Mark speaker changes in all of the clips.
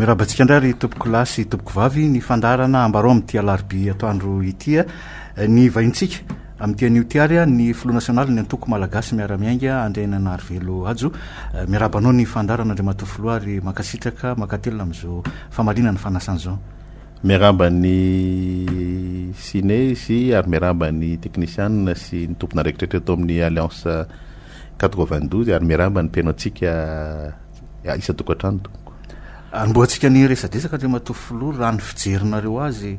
Speaker 1: Miarahaba antsika indray ry tompokolahy sy tompokovavy ny fandaharana ambarao amin'ity alarobia atoandro ity. Ny vahintsika amin'ity anio ity ary ny filoha nasionalin'ny antoko Malagasy Miara-Miainga Andriainanarivelo Hajo. Miarahaba anao ny fandaharana Andriamatoa Filoha ary mankasitraka mankatelina amin'izao famaliana ny fanasana izao.
Speaker 2: Miarahaba ny Ciné sy ary miarahaba ny teknisianina sy ny tompon'andraikitra rehetra eto amin'ny Alliance 92 ary miarahaba ny mpihaino antsika isan-tokantrano tompoko.
Speaker 1: Anombohantsika ny resadresaka Andriamatoa Filoha, raha ny fijerinareo azy,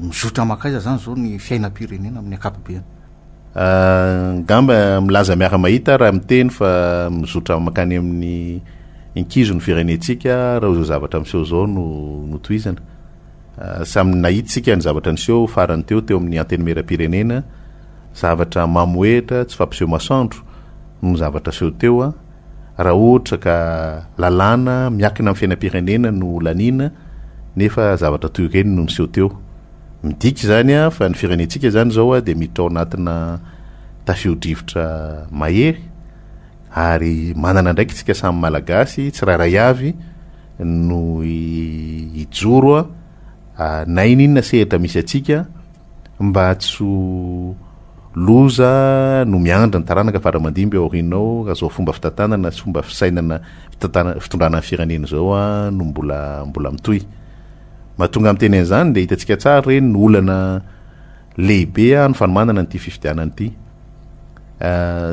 Speaker 1: mizotra mankaiza izany izao ny fiainam-pirenena amin'ny ankapobeny?
Speaker 2: Angamba milaza miara-mahita raha miteny fa mizotra mankany amin'ny inkizo ny firenentsika raha izao zavatra miseho izao no no tohizana. Samy nahita isika ny zavatra niseho farany teo teo amin'ny Antenimierampirenena, zavatra mamohehitra tsy fampiseho masoandro no zavatra seho teo. Raha ohatra ka lalàna miankina amin'ny fiainam-pirenena no laniana nefa zavatra toy ireny no niseho teo. Midika izany fa ny firenentsika izany izao dia miditra ao anatina tafio-drivotra mahery ary manana andraikitra isika samy Malagasy tsirairay avy no hijoro na inona sehatra misy antsika mba tsy ho loza no miandry ny taranaka fara aman-dimby ao aoriana ao raha izao fomba fitantanana sy fomba fisainana fitantana fitondrana ny firenena izao no mbola mbola mitohy. Mahatonga miteny an'izany dia hitantsika tsara ireny ny olana lehibe ny fanomanana an'ity fifidianana ity.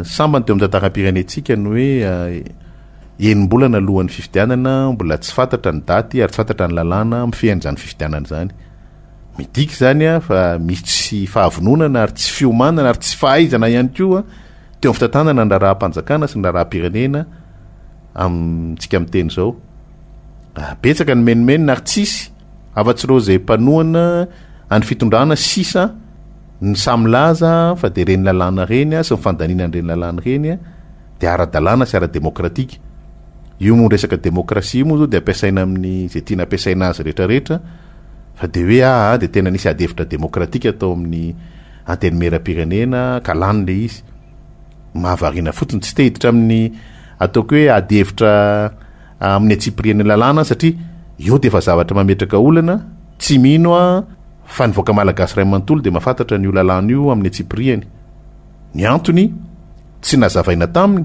Speaker 2: Sambany teo amin'ny tantaram-pirenentsika ny hoe enim-bolana alohan'ny fifidianana mbola tsy fantatra ny daty ary tsy fantatra ny lalàna mifehy an'izany fifidianana izany. Midika izany fa misy tsy fahavononana ary tsy fiomanana ary tsy fahaizana ihany koa teo amin'ny fitantanana ny raharaham-panjakana sy ny raharaham-pirenena amintsika miteny izao. Betsaka ny menomenona ary tsisy afa-tsy ireo izay mpanohana any fitondrana sisa ny samy milaza fa dia ireny lalàna ireny sy ny fandaniana an'ireny lalàna ireny dia ara-dalàna sy ara-demokratika. Io moa resaka demokrasia io moa zao dia ampiasaina amin'ny izay tiana ampiasaina azy rehetrarehetra fa dia hoe aa dia tena nisy ady hevitra demokratika tao amin'ny antenimieram-pirenena ka lany le izy. Mahavariana fotsiny, tsy te hiditra amin'ny ataoko hoe ady hevitra amin'ny antsipirian'ny lalàna satria eo dia efa zavatra mametraka olana, tsy mino aho fa ny vahoaka malagasy iray manontolo dia mahafantatra an'io lalàna io amin'ny antsipiriany. Ny antony, tsy nazavaina taminy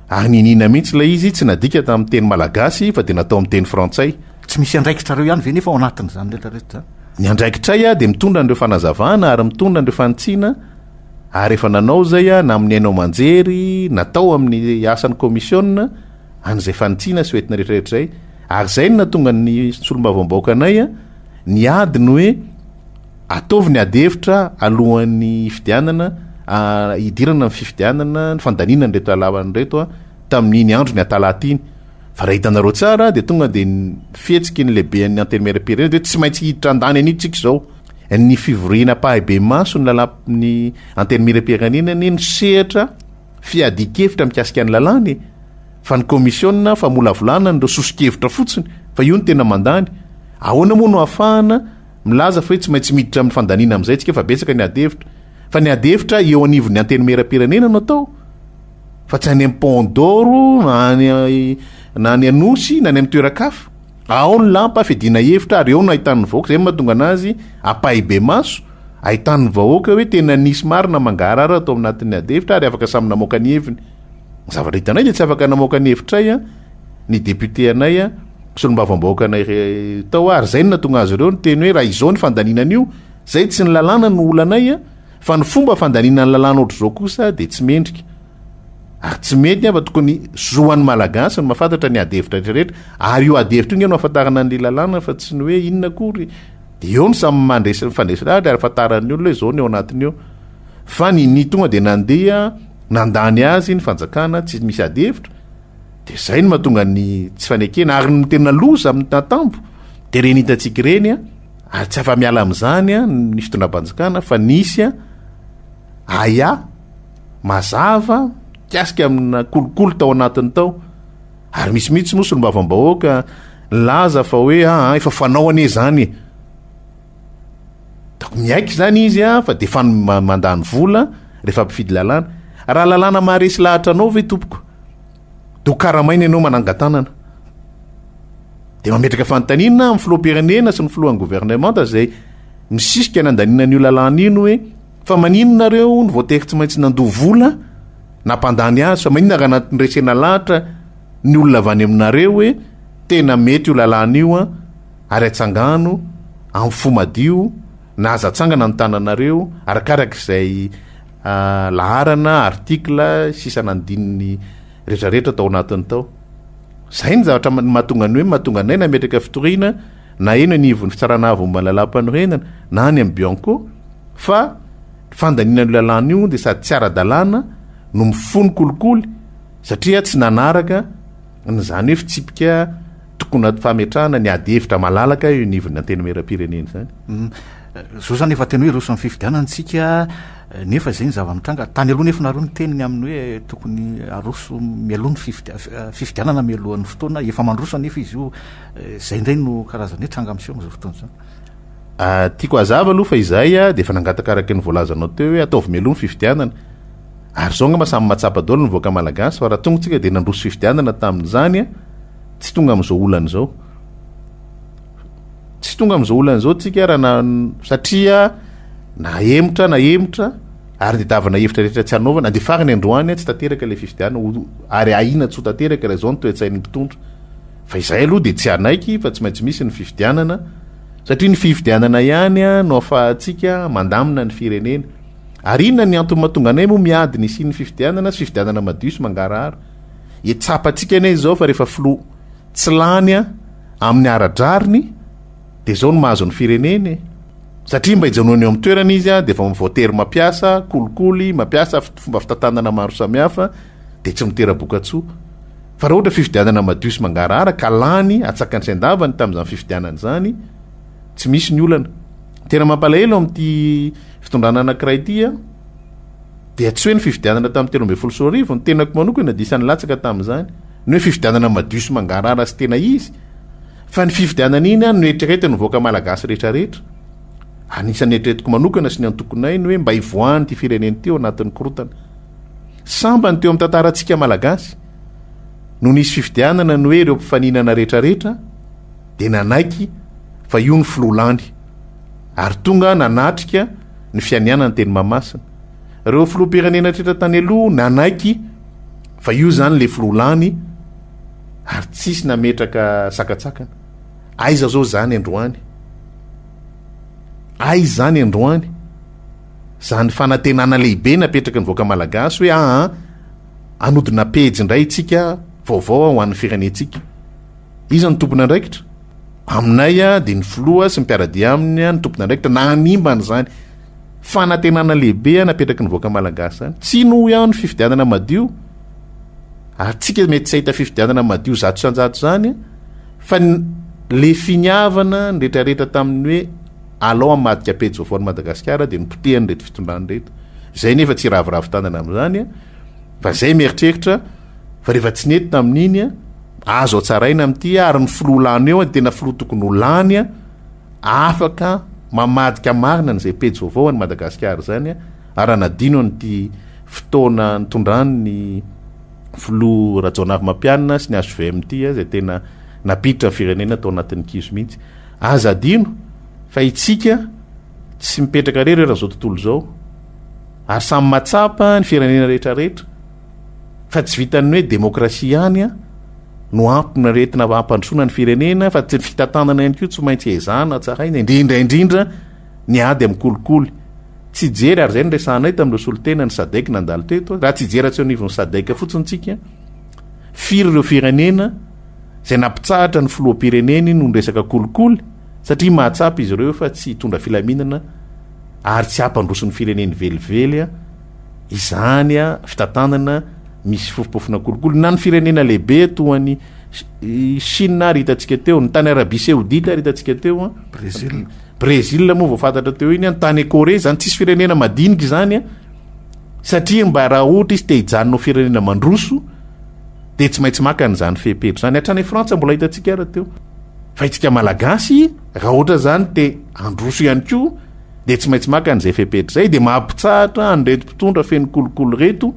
Speaker 2: ary niniana mihitsy ilay izy tsy nadika tamin'ny teny malagasy fa dia natao amin'ny teny frantsay.
Speaker 1: Tsy misy andraikitrareo ihany ve nefa ao anatin'izany rehetra rehetra izany?
Speaker 2: Ny andraikitray dia mitondra an'ireo fanazavana ary mitondra an'ireo fanitsiana ary efa nanao izay na amin'ny haino aman-jery, natao amin'ny asan'ny komisiona an'izay fanitsiana sy hoentina rehetra rehetra izay. Ary izay no nahatonga ny solombavambahoaka anay niady ny hoe ataovy ny ady hevitra alohan'ny hifidianana, hidirana amin'ny fifidianana, ny fandaniana an'ireto lalàna ireto tamin'iny andro ny atalata iny. Fa raha hitanareo tsara dia tonga dia ny fihetsiky ny lehiben'ny antenimierampirenena dia hoe tsy maintsy hiditra handany an'io tsika izao. Ny fivoriana ampahibemaso ny lalà ny antenimierampirenena anie no sehatra fiadian-kevitra mikasika ny lalàna e. Fa ny komisiona famolavolana an'ireo soso-kevitra fotsiny fa io no tena mandany. Ahoana moa no ahafahana milaza fa hoe tsy maintsy miditra amin'ny fandaniana amin'izay tsika fa betsaka ny ady hevitra. Fa ny ady hevitra eo anivon'ny antenimierampirenena no atao fa tsy any amin'ny Paon d'Or na any na any Anosy na any amin'ny toeran-kafa. Ao ny lampa fiadiana hevitra ary eo no ahitan'ny vahoaka, izay no mahatonga anazy ampahibemaso, ahitan'ny vahoaka hoe tena nisy marina mangarahara tao anatin'ny ady hevitra ary afaka samy namoaka ny heviny. Ny zavatra hitanay dia tsy afaka namoaka ny hevitray ny député anay, solombavambahoaka anay tao ary izay no nahatonga azy ireo niteny hoe raha izao ny fandaniana an'io, izay tsy ny lalàna no olanay fa ny fomba fandaniana ny lalàna ohatr'izao kosa dia tsy mendrika. Ary tsy mety fa tokony zo an'ny Malagasy ny mahafantatra ny ady hevitra rehetra rehetra ary io ady hevitra io nge no ahafantarana an'ilay lalàna fa tsy ny hoe inona akory. Dia eo no samy mandresy mifandresy lahatra ary ahafantaran'ny olona hoe izao ny ao anatiny eo. Fa ny ny tonga dia nandeha nandany azy ny fanjakana tsy misy ady hevitra dia izay no mahatonga ny tsy fanekena ary ny tena loza amin'ny tatambo dia ireny hitantsika ireny ary tsy afa-miala amin'izany ny fitondram-panjakana fa nisy ahiahy mazava mikasika amina kolikoly tao anatiny tao ary misy mihitsy moa solombavambahoaka nilaza fa hoe aa ah, efa fanao anie zany e donc miaiky zany izy a fa de fa mandany vola rehefa mpifidy lalàna raha lalàna maharesy lahatra anao ve tompoko de ho karamaina ianao manangan-tanana. Dia mametraka fanontaniana amin'ny filoham-pirenena sy ny filohan'ny governemanta izay misisika nandaniana an'io lalàna io ny hoe fa maninona nareo no voatery tsy maintsy nandoa vola nampandany azy fa maninona raha nandresena lahatra ny olona avy any aminareo hoe tena mety io lalàna io an ary atsangano amin'ny fo madio na aza atsangana ny tananareo arakaraka izay laharana article sisa nandininy retraretra tao anatiny tao. Zay ny zavatra mahatonga ny hoe mahatonga anay nametraka fitoriana na eny anivon'ny fitsarana avo momba ny lalàmpanorenana na any amin'ny Bianco fa fandaniana io lalàna io dia sady tsy ara-dalàna no mifono kolikoly satria tsy nanaraka an'izany hoe fitsipika tokony fametrahana ny ady hevitra malalaka eo anivon'ny antenimierampirenena izany.
Speaker 1: Zao zany efa tena hoe roso amin'ny fifidianana isika nefa izay ny zava-mitranga. Tany aloha nefa nareo niteny ny amin'ny hoe tokony aroso mialoha ny fifidianana mialohan'ny fotoana, efa mandroso anefa izy io. Izay indray no karazany hoe tranga miseho amin'izao fotoana izao.
Speaker 2: Ah, tiako hazava aloha fa izay dia efa nangataka araka ny voalazanao teo hoe ataovy mialoha ny fifidianana. Ary izao angamba samy mahatsapa daholo ny vahoaka malagasy fa raha tonga tsika dia nandroso fifidianana tamin'izany, tsy tonga amin'izao olana izao. Tsy tonga amin'izao olana izao tsika raha na satria nahemotra nahemotra ary nitadiavana hevitra rehetra tsy hanaovana andeha farany androany tsy tanteraka ilay fifidianana ary ahiana tsy ho tanteraka raha izao ny toe-tsain'ny mpitondra. Fa izay aloha dia tsy hanaiky fa tsy maintsy misy ny fifidianana satria ny fifidianana ihany no afahantsika mandamina ny firenena. Ary inona ny antony mahatonga anay moa miady ny hisian'ny fifidianana sy fifidianana madio sy mangarahara? E tsapantsika anie izao fa rehefa filoha tsy lany amin'ny ara-drariny dia izao no mahazo ny firenena e! Satria mba hijanonany eo amin'ny toerana izy dia vao voatery mampiasa kolikoly, mampiasa fomba fitantanana maro samihafa dia tsy mitera-bokatsoa. Fa raha ohatra fifidianana madio sy mangarahara ka lany atsakany sy andavany tamin'izany fifidianana izany, tsy misy ny olana. Tena mampalahelo amin'ity fitondrana anankiray ity an, dia tsy hoe ny fifidianana tamin'ny 2013, ny tenako manokana dia isan'ny latsaka tamin'izany, ny hoe fifidianana madio sy mangarahara sy tena izy, fa ny fifidianana iny an no eritreretin'ny vahoaka malagasy rehetrarehetra. Anisan'ny eritreretiko manokana sy ny antokonay ny hoe mba hivoahan'ity firenena ity ao anatin'ny korontana. Sambany teo amin'ny tantarantsika malagasy no nisy fifidianana ny hoe ireo mpifaninana rehetrarehetra dia nanaiky fa io ny filoha lany ary tonga nanatrika ny fianianany teny Mahamasina. Ireo filoham-pirenena rehetra tany aloha nanaiky fa io izany le filoha lany ary tsisy nametraka sakatsakana. Aiza zao zany androany? Aiza zany androany? Zany fanantenana lehibe napetraky ny vahoaka malagasy hoe aa hanodina pejy indray isika vaovao ho an'ny firenentsika. Iza no tompon'andraikitra? Aminay dia ny filoha sy ny mpiara-dia aminy no tompon'andraikitra na hanimba an'izany fanantenana lehibe napetraky ny vahoaka malagasy izany. Tsy noho ihany ny fifidianana madio, ary tsika mety tsy hahita fifidianana madio 100% izany, fa le finiavana ny rehetrarehetra tamin'ny hoe alao hamadika pejy vaovaon'i Madagasikara dia nopotehan'ireto fitondrana ireto. Izay nefa tsy hiraviravy tanana amin'izany, fa izay mieritreritra fa rehefa tsy nety tamin'iny, azo hatsaraina amin'ity ary ny filoha lany eo dia tena filoha tokony ho lany afaka mamadika marina an'izay pejy vaovao an'i Madagasikara izany ary hanadino an'ity fotoana nitondrany ny filoha Rajaonarimampianina sy ny HVM ity izay tena nampiditra ny firenena tao anatin'ny kizo mihitsy. Aza adino fa itsika tsy mipetraka irery eran'izao tontolo izao ary samy mahatsapa ny firenena rehetra rehetra fa tsy vitan'ny hoe demokrasia ihany no ampy aretina hampandrosoana ny firenena fa tsy ny fitantanana ihany koa tsy maintsy ezahana tsaraina indrindra indrindra ny ady amin'ny kolikoly. Tsy hijery ary izay no resahanay tamin'ireo solontena ny SADC nandalo teto, raha tsy hijery atsy anivon'ny SADC fotsiny tsika, firy ireo firenena izay nampitsahatra ny filoham-pireneny noho ny resaka kolikoly satria mahatsapa izy ireo fa tsy hitondra filaminana ary tsy hampandroso ny fireneny velively izany fitantanana misy fofompofona kolikoly na ny firenena lehibe toa an'i Chine ary hitantsika teo, ny tany Arabie Saoudite ary hitantsika teo,
Speaker 1: Brésil.
Speaker 2: Brésil moa vao fantatra teo iny, ny tany Corée izany tsisy firenena madinika izany satria mba raha ohatra izy te hijanona ho firenena mandroso dia tsy maintsy maka an'izany fepetra izany. Hatrany Frantsa mbola hitantsika ara teo. Fa itsika Malagasy raha ohatra izany te handroso ihany koa dia tsy maintsy maka an'izay fepetra izay dia mampitsahatra an'ireto mpitondra feno kolikoly ireto.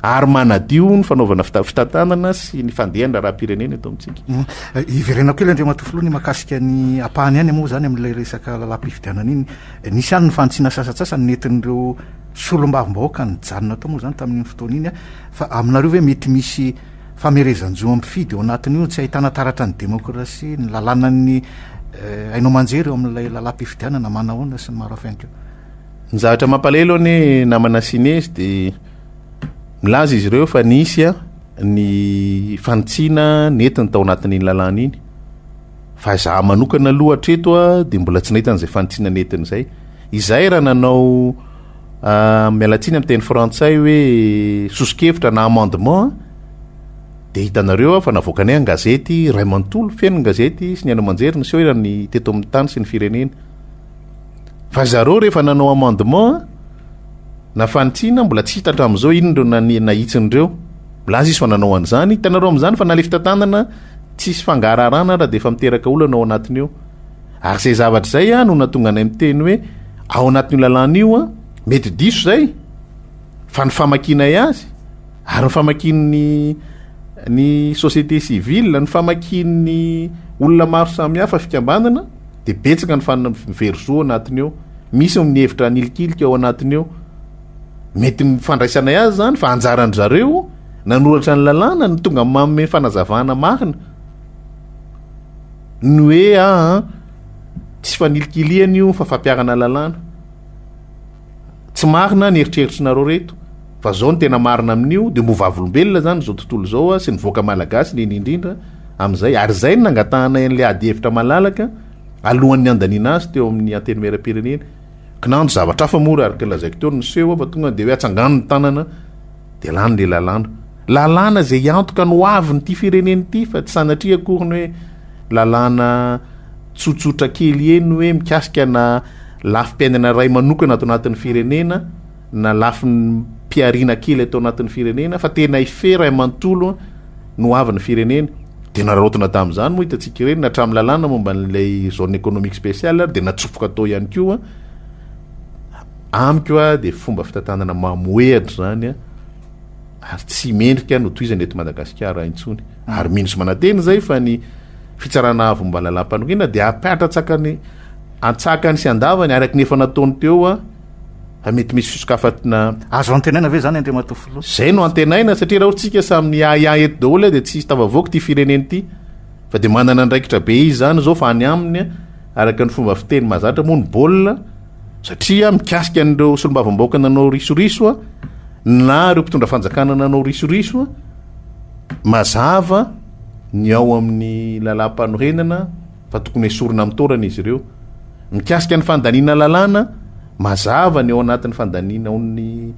Speaker 2: Ary manadio ny fanaovana fitantanana sy ny fandehan'ny raharaham-pirenena eto amintsika.
Speaker 1: Mm. Eh, hiverenako kely Andriamatoa Filoha ny mahakasika ny ampahany ihany moa izany amin'ilay resaka lalàm-pifidianana iny. Eh, nisy ihany ny fanitsiana sasantsasany nentin'ireo solombavambahoaka nijanona tao moa izany tamin'iny fotoana iny. Fa aminareo ve mety misy famerezan-jo amin'ny mpifidy ao anatin'io tsy ahitana taratra ny demokrasia, ny lalànan'ny eh, haino aman-jery eo amin'ilay lalàm-pifidianana manahoana sy ny maro hafa ihany koa?
Speaker 2: Ny zavatra mampalahelo anie namana Sinezy dia milaza izy ireo fa nisy ny fanitsiana nentiny tao anatin'iny lalàna iny. Fa izaho manokana aloha hatreto dia mbola tsy nahita an'izay fanitsiana nentiny izay. Izay raha nanao miala tsiny amin'ny teny frantsay hoe soso-kevitra na amendement dia hitanareo fa navoakanay an-gazety iray manontolo, feno ny gazety sy ny haino aman-jery niseho eran'ny teto amin'ny tany sy ny firenena. Fa zareo rehefa nanao amendement na fanitsiana mbola tsy hita hatramin'izao inona ireo nani- nahitsiny ireo. Milaza izy fa nanao an'izany, hitanareo amin'izany fa na le fitantanana tsisy fangaraharana ara dia efa miteraka olana ao anatiny eo. Ary izay zavatra izay a no nahatonga anay miteny hoe ao anatin'io lalàna io a mety diso izay fa ny famakianay azy ary ny famakian'ny ny société civile, ny famakian'ny olona maro samihafa fikambanana dia betsaka ny fanina very zo anatiny eo. Misy ny hevitra anilikilika ao anatiny eo. Mety ny fandraisanay azy zany fa anjaran-dry zareo nanoratra ny lalàna no tonga manome fanazavana marina. Ny hoe aa tsy fanilikilihana io fa fampiharana lalàna. Tsy marina ny eritreritrinareo reto fa zao no tena marina amin'io de mbo vavolombelona zany zao tontolo zao sy ny vahoaka malagasy ny indrindra amin'izay ary izay no nangatahanay an'ilay ady hevitra malalaka alohan'ny handaniana azy teo amin'ny antenimierampirenena. Kinanjo zavatra hafa moa raha araka ny lazaiko teo no niseho fa tonga de hoe atsangano ny tanana de lany le lalàna. Lalàna izay hiantoka ny hoavin'ity firenena ity fa tsy sanatria akory ny hoe lalàna tsotsotra kely eny hoe mikasika na lafim-piainana iray manokana ato anatin'ny firenena na lafim-pihariana kely ato anatin'ny firenena fa tena hifehy iray manontolo ny hoavin'ny firenena. Dia nararaotina tamin'izany moa hitantsika ireny na hatramin'ny lalàna momba an'ilay zone économique spéciale ary dia natsofoka tao ihany koa. Amiko dia fomba fitantanana mamohehatra izany ary tsy mendrika no tohizana eto Madagasikara intsony. Ary mino sy manantena izay fa ny fitsarana avo momba ny lalàm-panorenana dia hampihatra tsakany antsakany sy andavany araka ny efa nataony teo a fa mety misy fisokafatina
Speaker 1: Azo antenaina ve izany Andriamatoa Filoha?
Speaker 2: Izay no antenaina satria raha ohatra tsika samy miahiahy eto daholo dia tsy hisy tafavoaka ity firenena ity fa dia manana andraikitra be izy izany izao fa any aminy araka ny fomba fiteny mahazatra moa ny baolina satria mikasika an'ireo solombavambahoaka nanao risoriso na ireo mpitondra fanjakana nanao risoriso mazava ny ao amin'ny lalàm-panorenana fa tokony esorina amin'ny taolana izy ireo. Mikasika ny fandaniana lalàna, mazava ny ao anatin'ny fandaniana ao ny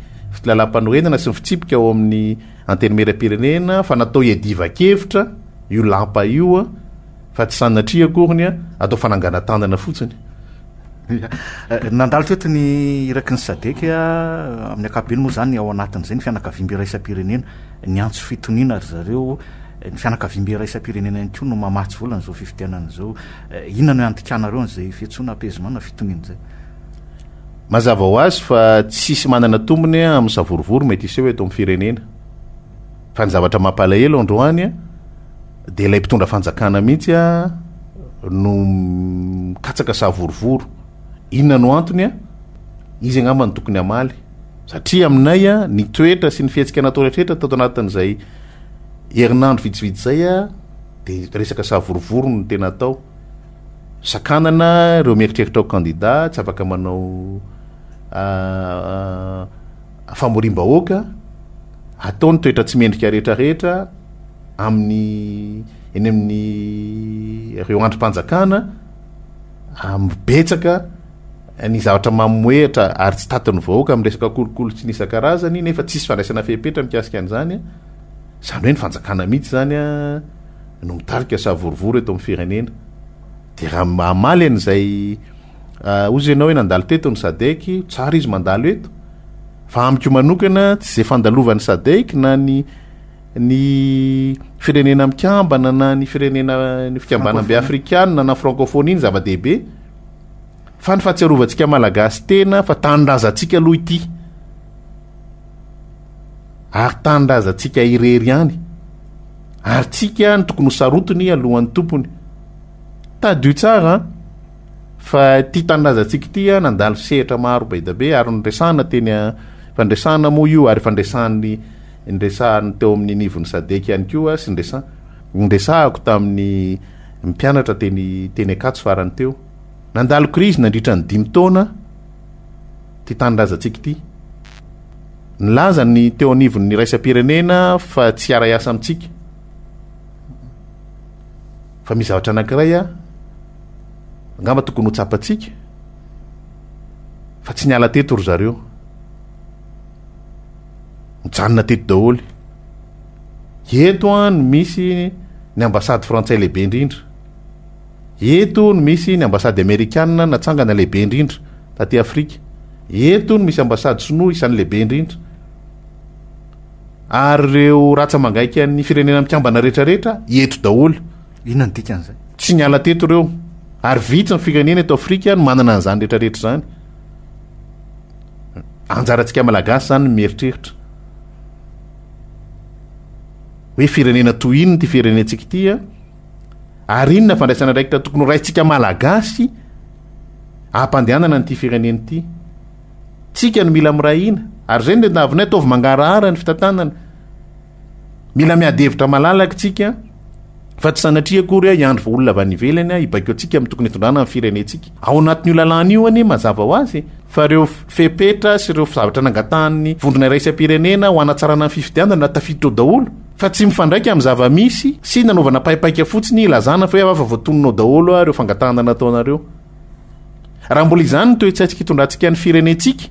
Speaker 2: lalàm-panorenana sy ny fitsipika ao amin'ny Antenimierampirenena fa natao hiadivan-kevitra io lampa io fa tsy sanatria akory ny atao fananganan-tanana fotsiny.
Speaker 1: Eh, nandalo teto ny iraky ny Sadec amin'ny ankapobeny moa izany ao anatin'izay ny fianakaviambe iraisam-pirenena niantso fitoniana ry zareo Ny fianakaviambe iraisam-pirenena ihany koa no mamatsy vola an'izao fifidianana izao. Inona no handikanareo an'izay fiantsoana apaisement na fitoniana izay?
Speaker 2: Mazava ho azy fa tsisy manana tombony amin'ny savorovoro mety hiseho eto amin'ny firenena. Fa ny zavatra mampalahelo androany dia ilay mpitondra fanjakana mihitsy no mikatsaka savorovoro. Inona no antony? Izy angamba no tokony hamaly. Satria aminay ny toetra sy ny fihetsika natao rehetra tato anatin'izay Herinandro vitsivitsy izay dia resaka savorovoro no tena atao. Sakanana ireo mieritreritra ho kandida, tsy afaka manao famoriam-bahoaka, atao ny toetra tsy mendrika rehetra rehetra amin'ny eny amin'ny ireo andrim-panjakana, betsaka ny zavatra mamohehatra ary tsy tatin'ny vahoaka amin'ny resaka kolikoly sy ny isan-karazany nefa tsisy fandraisana fepetra mikasika an'izany. Izany hoe ny fanjakana mihitsy izany no mitarika savorovoro eto amin'ny firenena. Dia raha hamaly an'izay hozy ianao hoe nandalo teto ny SADC, tsara izy mandalo eto. Fa amiko manokana tsy izay fandalovan'ny SADC na ny ny firenena mikambana na ny firenena ny fikambanambe afrikanina na francophonie ny zava-dehibe fa ny fahatsiarovantsika malagasy tena fa tanindrazantsika aloha ity. Ary tanindrazantsika irery ihany. Ary tsika no tokony ho sarotiny alohan'ny tompony. Tadidio tsara an! Fa ity tanindrazantsika ity an, nandalo sehatra maro be dia be ary noresahana teny an, efa noresahana moa io ary efa noresahan'ny noresahany teo amin'ny nivon'ny Sadec ihany koa sy noresaha noresahako tamin'ny mpianatra teny teny Ankatso farany teo. Nandalo krizy nandritra ny dimy taona ity tanindrazantsika ity. Nilaza ny teo anivon'ny iraisam-pirenena fa tsy hiara-hiasa amintsika. Fa misy zavatra anankiray a, angamba tokony ho tsapantsika fa tsy niala teto ry zareo. Mijanona teto daholo. Eto a no misy ny ambasady frantsay lehibe indrindra. Eto no misy ny ambasady amerikana natsangana lehibe indrindra taty Afrika. Eto no misy ambasady sinoa isan'ny lehibe indrindra. Ary ireo ratsa-mangaikan'ny firenena mikambana rehetrarehetra eto daholo.
Speaker 1: Inona ny dikan'izay?
Speaker 2: Tsy niala teto ireo. Ary vitsy ny firenena eto Afrika no manana an'izany rehetrarehetra izany. Anjarantsika Malagasy izany ny mieritreritra hoe firenena toy inona ity firenentsika ity a? Ary inona fandraisana andraikitra tokony ho raisintsika Malagasy hampandehanana an'ity firenena ity? Tsika no mila miray hina. Ary izay no tadiavinay, ataovy mangarahara ny fitantanana. Mila miady hevitra malalaka tsika fa tsy sanatria akory hiandry vao olona avy any ivelany hibaiko antsika amin'ny tokony hitondrana ny firenentsika. Ao anatin'io lalàna io anie mazava ho azy fa ireo fepetra sy ireo zavatra nangatahan'ny vondrona iraisam-pirenena ho hanatsarana ny fifidianana tafiditra ao daholo fa tsy mifandraika amin'ny zava-misy sy nanaovana paipaika fotsiny hilazana fa hoe afa voatonona ao daholo ireo fangatahana nataonareo. Raha mbola izany ny toe-tsaintsika hitondrantsika ny firenentsika,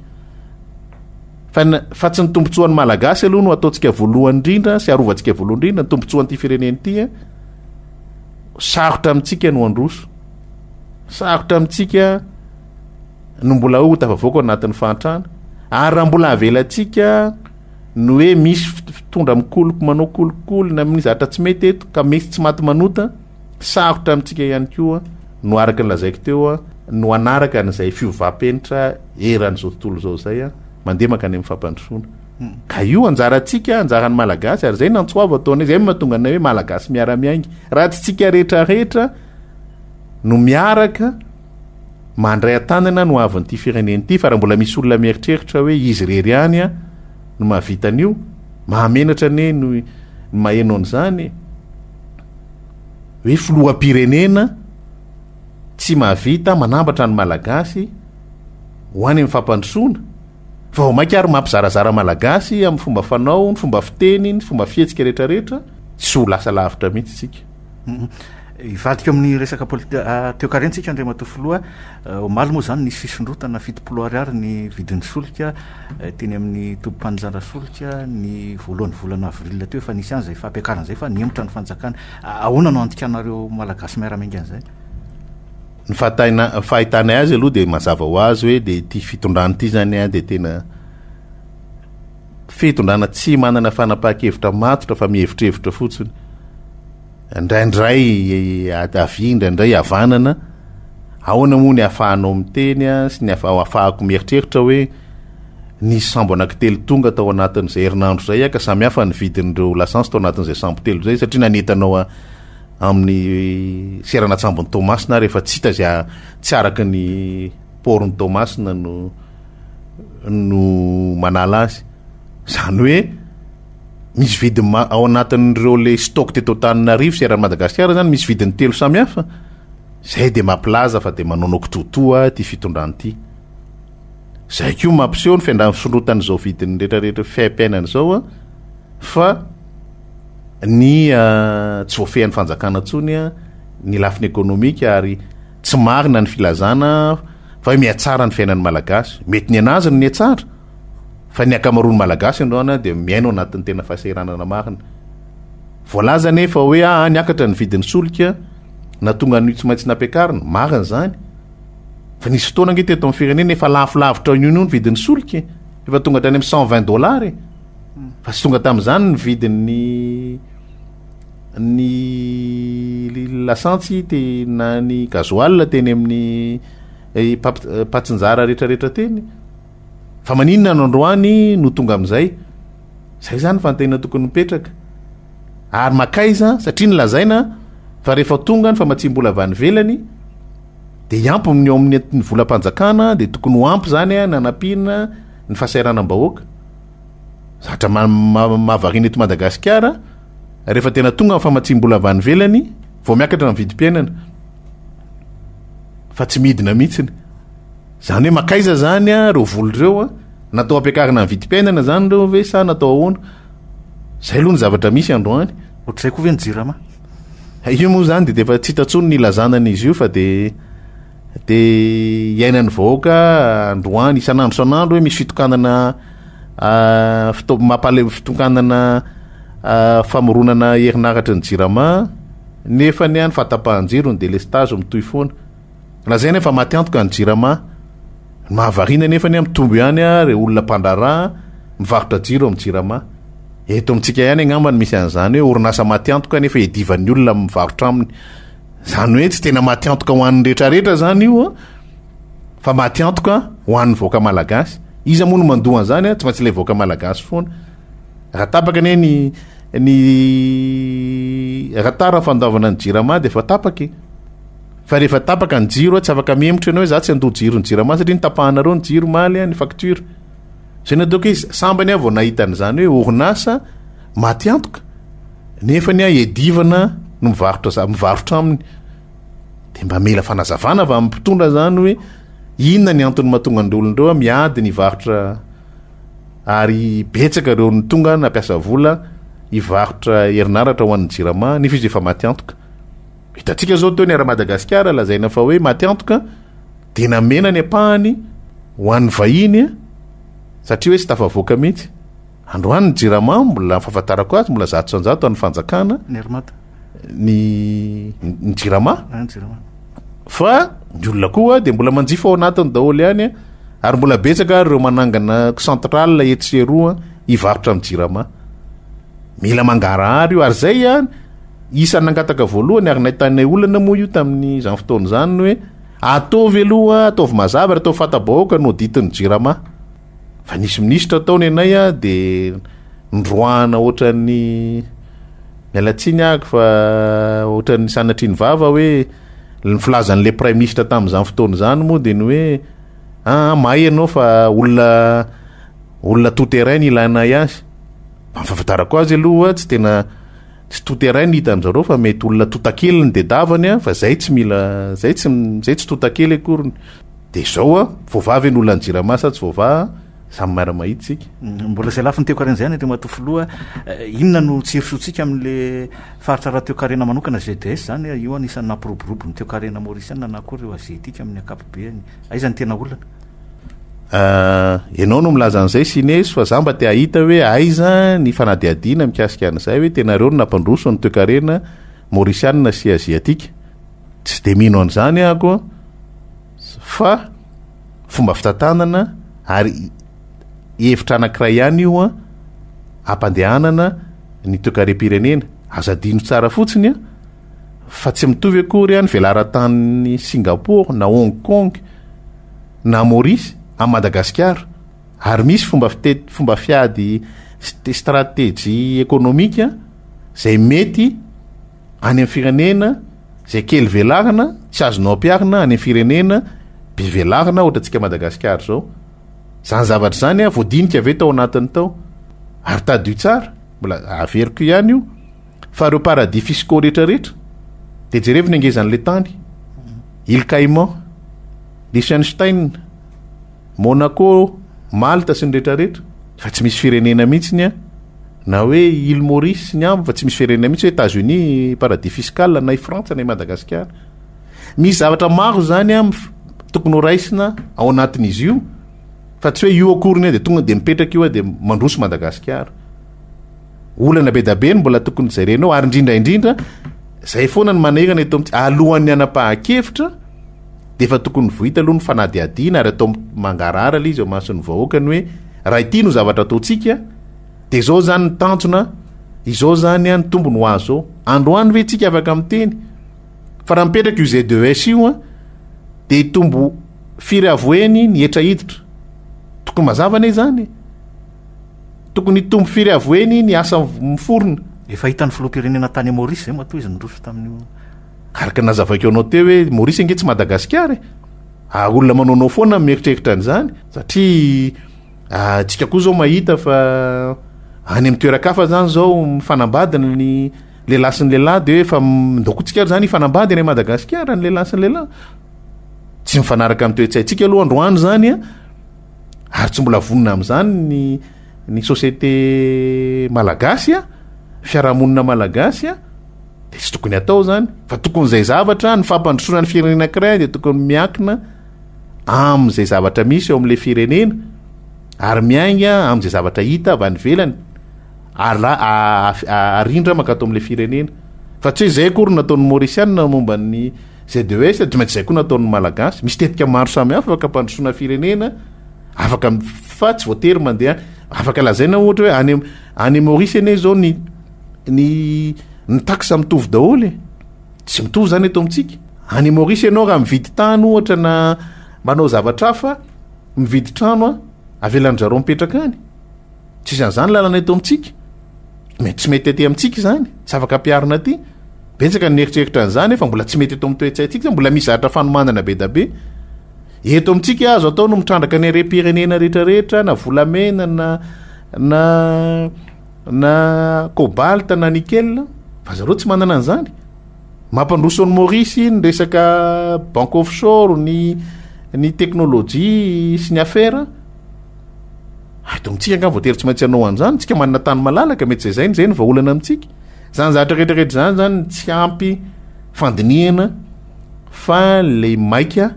Speaker 2: fa fa tsy ny tombontsoan'ny Malagasy aloha no ataontsika voalohany indrindra sy arovantsika voalohany indrindra, ny tombontsoan'ity firenena ity, sarotra amintsika no handroso. Sarotra amintsika no mbola hoe ho tafavoaka ao anatin'ny fahantrana. Ary raha mbola avelantsika ny hoe misy fitondra mikoloko manao kolikoly na amin'ny zavatra tsy mety eto ka misy tsy maty manota, Sarotra amintsika ihany koa no araka ny lazaiko teo no hanaraka an'izay fiovam-penitra eran'izao tontolo izao izay mandeha mankany amin'ny fampandrosoana. Ka io anjarantsika, anjaran'ny Malagasy ary izay no antso avo ataonay, izay no mahatonga anay hoe Malagasy miara-miainga. Raha tsy tsika rehetra rehetra no miaraka mandray an-tanana ny hoavin'ity firenena ity, fa raha mbola misy olona mieritreritra hoe izy irery ihany no mahavita an'io, mahamenatra anie ny maheno an'izany e. hoe filoham-pirenena tsy mahavita manambatra ny Malagasy ho any amin'ny fampandrosoana, fa vao mainka ary mampizarazara Malagasy amin'ny fomba fanao, ny fomba fiteny, ny fomba fihetsika rehetrarehetra, tsy ho lasa lavitra mihitsy isika.
Speaker 1: Hivadika amin'ny resaka ah, toekarena tsika Andriamatoa Filoha. Eh, omaly moa izany nisy fisondrotana 70 ariary ny vidin'ny solika eh, teny amin'ny tobim-panjara solika ny voalohan'ny volana avril teo efa nisy ihany izay fampiakarana izay fa nihemotra ny fanjakana. Ahoana no andikanareo Malagasy miara-miainga an'izay?
Speaker 2: Ny fahataina fahitanay azy aloha dia mazava ho azy hoe dia ity fitondrana ity izany dia tena fitondrana tsy manana fanapahan-kevitra matotra fa mihevitrevitra fotsiny. Indraindray havia, indraindray havanana. Ahoana moa ny ahafahanao miteny sy ny ahafahako mieritreritra hoe nisy sambo anankitelo tonga tao anatin'izay herinandro izay ka samy hafa ny vidin'ireo lasantsy tao anatin'izay sambo telo izay satria nanentanao amin'ny seranan-tsambon'i Toamasina ary efa tsy hita izay tsy araka ny port-n'i Toamasina no no manala azy. Izany hoe misy vidiny ao anatin'ireo le stock teto Antananarivo sy eran'i Madagasikara zany misy vidiny telo samy hafa. Zay dia mampilaza fa dia manaonao kitoatoa ity fitondrana ity. Zay koa mampiseho ny fiandran'ny fisondrotan'izao vidiny rehetrarehetra fiaimpiainana izao a, fa ny tsy voafehin'ny fanjakana intsony a, ny lafiny ekonomika ary tsy marina ny filazana fa hoe mihatsara ny fiainan'ny Malagasy. Mety ny anazy no nihatsara. Fa ny ankamaroan'ny Malagasy androany dia miaina ao anatin'ny tena fahasahiranana marina. Voalaza anefa hoe aa niakatra ny vidin'ny solika nahatonga an'io tsy maintsy nampiakarina. Marina izany. Fa nisy fotoana ange teto amin'ny firenena efa lafo lavitra io ny vidin'ny solika e. Efa tonga hatrany amin'ny 120 dollars e. Fa tsy tonga tamin'izany ny vidin'ny ny lasantsy te na ny gasoil teny amin'ny eh, mpatsinjara rehetrarehetra teny. Fa maninona no androany no tonga amin'izay? Zay zany fanontaniana tokony mipetraka. Ary makaiza satria nolazaina fa rehefa tonga ny famatsiam-bola avy any ivelany dia hiampy ny ao amin'ny ny volam-panjakana dia tokony ho ampy zany ny hanampiana ny fahasahiranam-bahoaka. Zavatra mahavariana eto Madagasikara rehefa tena tonga ny famatsiam-bola avy any ivelany vao miakatra ny vidim-piainana fa tsy midina mihitsiny. Zany hoe makaiza zany ireo vola ireo natao hampiakarana ny vidim-piainana zany ireo ve sa natao ahoana? Zay aloha ny zavatra misy androany.
Speaker 1: Ohatr'izay koa ve ny jirama?
Speaker 2: Io moa zany dia efa tsy hita intsony ny ilazana an'izy io fa dia dia iainan'ny vahoaka androany isan'andro isan'andro hoe misy fitokanana ah, fito- mampale- fitokanana ah, famoronana herinaratra ny jirama nefa ny any fahatapahan-jiro ny délestage mitohy foana. Lazaina fa maty antoka ny jirama. Ny mahavariana anefa anie mitombo ihany ireo olona mpandraharaha mivarotra jiro amin'ny jirama. Eto amintsika ihany angamba no misy an'izany hoe orinasa maty antoka nefa iadivan'ny olona mivarotra aminy. Izany hoe tsy tena maty antoka ho an'ny rehetrarehetra izany io fa maty antoka ho an'ny vahoaka malagasy. Iza moa no mandoa an'izany? Tsy maintsy ilay vahoaka malagasy foana. Raha tapaka anie ny ny raha tara ny fandoavana ny jirama dia efa tapaka e. Fa rehefa tapaka ny jiro tsy afaka mihemotra ianao hoe za tsy handoa jiro ny jirama satria nitapahanareo ny jiro omaly ny facture. Zay no ataoko hoe sambany aho vao nahita an'izany hoe orinasa maty antoka nefa ny ahy edivana no mivarotra za mivarotra aminy. De mba mila fanazavana avy amin'ny mpitondra zany hoe inona ny antony mahatonga an'ireo olona ireo miady ny hivarotra ary betsaka ireo ny tonga nampiasa vola hivarotra herinaratra ho an'ny jirama nefa izy efa maty antoka. Hitantsika zao teo ny Air Madagasikara lazaina fa hoe maty antoka dia namena ny ampahany ho an'ny vahiny satria hoe tsy tafavoaka mihitsy. Androany ny Jirama mbola ny fahafantarako azy mbola 100% an'ny fanjakana.
Speaker 1: Ny Air Mad.
Speaker 2: Ny ny Jirama.
Speaker 1: Ah, ny Jirama.
Speaker 2: Fa ny olona koa dia mbola manjifa ao anatiny daholo ihany ary mbola betsaka ary ireo manangana centrale etsy sy eroa hivarotra amin'ny Jirama. Mila mangarahara io ary zay ihany Isan'ny nangataka voalohany ary nahitanay olana moa io tamin'izany fotoana izany ny hoe ataovy aloha, ataovy mazava ary ataovy fanta-bahoaka ny audit-n'ny Jirama. Fa nisy minisitra tao ny anay dia noroahana ohatran'ny, miala tsiny ahako fa ohatran'ny sanatria ny vava hoe ny filazan'ilay praiminisitra tamin'izany fotoana izany moa dia ny hoe aa mahay ianao fa olona olona tout terrain ny ilanay azy. Mba ny fahafantarako azy aloha tsy tena Tsy tout terrain ny hitan-dry zareo fa mety olona tontakely ny dedavany a, fa zay tsy mila, zay tsy, zay tsy tontakely akoriny. De zao a, voavaha ve ny olan'ny jirama sa tsy voavaha, samy miara-mahita isika.
Speaker 1: Mbola izay lafiny toekarena izay ihany Andriamatoa Filoha, inona no tsy hirosoantsika amin'le faritra ara-toekarena manokana ZS izany, io anisan'ny nampiroborobo ny toekarena maorisiana na koa ireo aziatika amin'ny ankapobeany, aiza ny tena olana?
Speaker 2: Ianao no milaza an'izay Sineso fa za mba te hahita hoe aiza ny fanadihadiana mikasika an'izay hoe tena ireo no nampandroso ny toekarena maorisianina sy aziatika. Tsy dia mino an'izany aho fa fomba fitantanana ary hevitra anankiray ihany io an, hampandehanana ny toekarem-pirenena. Aza adino tsara fotsiny an, fa tsy mitovy akory ny velaran-tanin'i Singapour na Hong Kong na Maurice amin'i Madagasikara ary misy fomba fitety fomba fiady stratégie économique izay mety any amin'ny firenena izay kely velarana tsy azonao ampiharina any amin'ny firenena be velarana ohatra antsika Madagasikara izao. Izany zavatra izany a voadinika ve tao anatiny tao? Ary tadidio tsara, mbola averiko ihany io, fa ireo paradis fiscaux rehetra rehetra dia jerevo ny angezan'ilay tany. Îles Caïmans, Liechtenstein, Monaco, Malte sy ny rehetra rehetra, fa tsy misy firenena mihitsy ny na hoe île Maurice sy ny ambiny fa tsy misy firenena mihitsy hoe États-Unis paradis fiscal na i Frantsa na i Madagasikara. Misy zavatra maro izany a tokony ho raisina ao anatin'izy io fa tsy hoe io akory ny dia tonga dia mipetraka io dia mandroso Madagasikara. Olana be da be no mbola tokony jerena ao ary indrindra indrindra zay foana ny manahirana eto amintsika alohan'ny hanapahan-kevitra dia efa tokony vohita aloha ny fanadihadiana ary atao mangarahara ilay izy eo mason'ny vahoaka ny hoe raha ity no zavatra ataontsika dia izao izany ny tanjona izao izany ny tombony ho azo ao androany ve tsika afaka miteny fa raha mipetraka io ZES io a dia hitombo firy avo heny ny hetra hiditra tokony mazava anie izany. Tokony hitombo firy avo heny ny asa miforona.
Speaker 1: Efa hitan'ny filoham-pirenena tany Maurice izay matoa izy niroso tamin'io.
Speaker 2: Araka ny nazavaiko anao teo hoe Maurice ange tsy Madagasikara e. Ary olona manaonao foana mieritreritra an'izany satria antsika koa izao mahita fa any amin'ny toeran-kafa izany izao mifanambadina ny lehilahy sy ny lehilahy dia hoe efa ndao koa tsika ary izany hifanambady any Madagasikara ny lehilahy sy ny lehilahy. Tsy mifanaraka amin'ny toe-tsaintsika aloha androany izany a. Ary tsy mbola vonona amin'izany ny ny société malagasy a, fiarahamonina malagasy a, dia tsy tokony atao izany fa tokony izay zavatra ny fampandrosoana ny firenena anankiray dia tokony miankina amin'izay zavatra misy eo amin'ilay firenena ary miainga amin'izay zavatra hita avy any ivelany ary arindra mankato amin'ilay firenena fa tsy hoe izay akory no nataon'ny Maurisiana momba ny ZES dia maintsy izay koa nataon'ny Malagasy misy tetika maro samihafa afaka ampandrosoana firenena afaka fa tsy voatery mandeha afaka lazaina ohatra hoe any any Maurice anie izao ny ny ny taxe mitovy daholo e tsy mitovy zany eto amintsika any Maurice ianao raha mividy tany ohatra na manao zavatra hafa mividy trano a avelan-dry zareo mipetraka any tsisy an'izany lalana eto amintsika mety tsy mety aty amintsika izany tsy afaka ampiharina aty betsaka ny eritreritra an'izany efa mbola tsy mety eto amin'ny toe-tsaintsika zany mbola misy zavatra fanomanana be da be eto amintsika azo atao no mitrandraka ny harem-pirenena rehetrarehetra na volamena na na na cobalt na nickel fa zareo tsy manana an'izany mampandroso an'i Maurice ny resaka banque offshore ny ny teknolojia sy ny affaire eto amintsika angaha voatery tsy maintsy hanao an'izany tsika manana tany malalaka mety zay zay zay ny vahaolana amintsika zany zavatra rehetrarehetra zany zany tsy ampy fandinihana fa le maika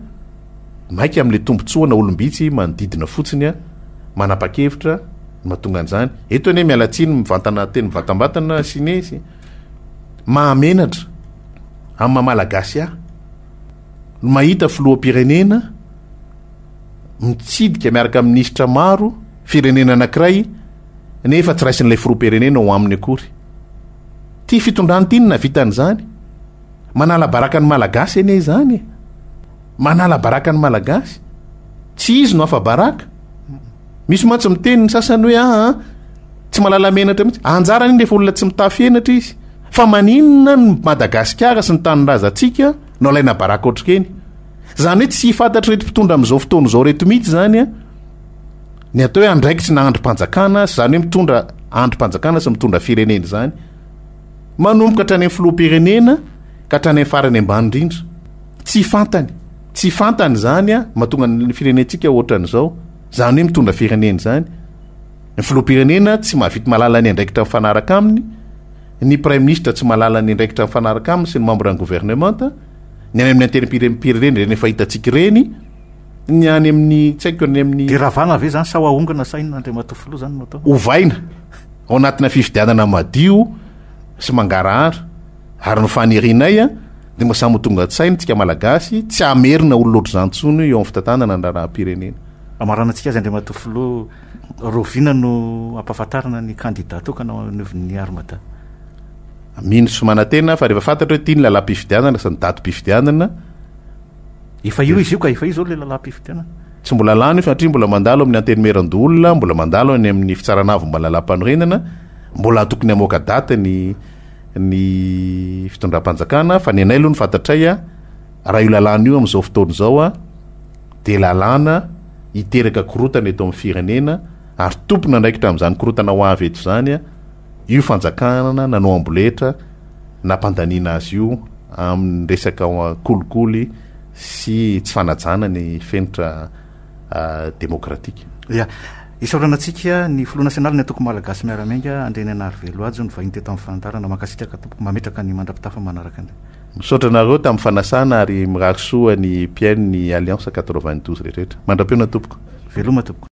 Speaker 2: maika amin'le tombontsoa na olom-bitsy manodidina fotsiny a manapa-kevitra no mahatonga an'izany. Eto anie miala tsiny mivantana teny mivantambatana ciné sy mahamenatra amin'ny maha malagasy ahy no mahita filoham-pirenena mitsidika miaraka amin'ny minisitra maro firenena anankiray nefa tsy raisin'ilay filoham-pirenena ao aminy akory. Ty fitondrana ity no nahavita an'izany. Manala baraka ny malagasy anie izany e. Manala baraka ny malagasy. Tsy izy no afa-baraka. Misy mantsy miteny ny sasany hoe aa ah, tsy malala menatra mihitsy. Anjarany iny rehefa olona tsy mitafy henatra izy. Fa maninona ny Madagasikara sy ny tanindrazantsika no alaina baraka ohatr'ireny? Izany hoe tsy fantatr'ireto mpitondra amin'izao fotoana izao ireto mihitsy izany a, ny atao hoe andraikitry na andrim-panjakana, izany hoe mitondra andrim-panjakana sy mitondra firenena izany. Manomboka hatrany amin'ny filoham-pirenena ka hatrany amin'ny farany ambany indrindra. Tsy fantany. Tsy fantany izany a, mahatonga ny firenentsika ohatran'izao. Izany hoe mitondra firenena izany. Ny filoham-pirenena tsy mahavita mahalala ny andraikitra mifanaraka aminy, ny praiminisitra tsy mahalala ny andraikitra mifanaraka aminy sy ny membre ny gouvernemanta, ny any amin'ny antenimpirenena ireny efa hitantsika ireny, ny any amin'ny tsy haiko ny amin'ny
Speaker 1: Dia ravana ve izany sa ho ahongana sa inona Andriamatoa Filoha izany no atao?
Speaker 2: Ovaina ao anatina fifidianana madio sy mangarahara ary ny fanirianay dia mba samy ho tonga an-tsaina tsika Malagasy tsy hamerina olona ohatr'izany intsony eo amin'ny fitantanana ny raharaham-pirenena.
Speaker 1: Amaranantsika azy Andriamatoa Filoha, rahoviana no hampahafantarina ny kandida tokana ao anivon'ny Armada?
Speaker 2: Mino sy manantena fa rehefa fantatra hoe ity ny lalam-pifidianana sy ny datim-pifidianana,
Speaker 1: Efa io izy io ka, efa io izao ilay lalam-pifidianana.
Speaker 2: Tsy mbola lany io satria mbola mandalo amin'ny Antenimierandoholona, mbola mandalo any amin'ny Fitsarana Avo momba ny Lalàmpanorenana, mbola tokony hamoaka daty ny ny fitondram-panjakana fa ny anay aloha ny fantatray a, raha io lalàna io amin'izao fotoana izao a, dia lalàna hiteraka korotana eto amin'ny firenena ary tompon'andraikitra amin'izany korotana ho avy eto izany a, io fanjakana nanao amboletra nampandaniana azy io amin'ny resaka kolikoly sy tsy fanajana ny fenitra demokratika.
Speaker 1: Ya. Isaorana antsika ny Filoha Nasionalin'ny Antoko Malagasy Miara-Miainga, Andrianainarivelo Hajo, nivahiny teto amin'ny fandaharana. Mankasitraka tompoko. Mametraka ny mandra-pitafa manaraka indray.
Speaker 2: Misaotra anareo tamin'ny fanasana ary mirary soa ny mpihaino ny Alliance 92 rehetra. Mandra-pihaona tompoko.
Speaker 1: Veloma tompoko.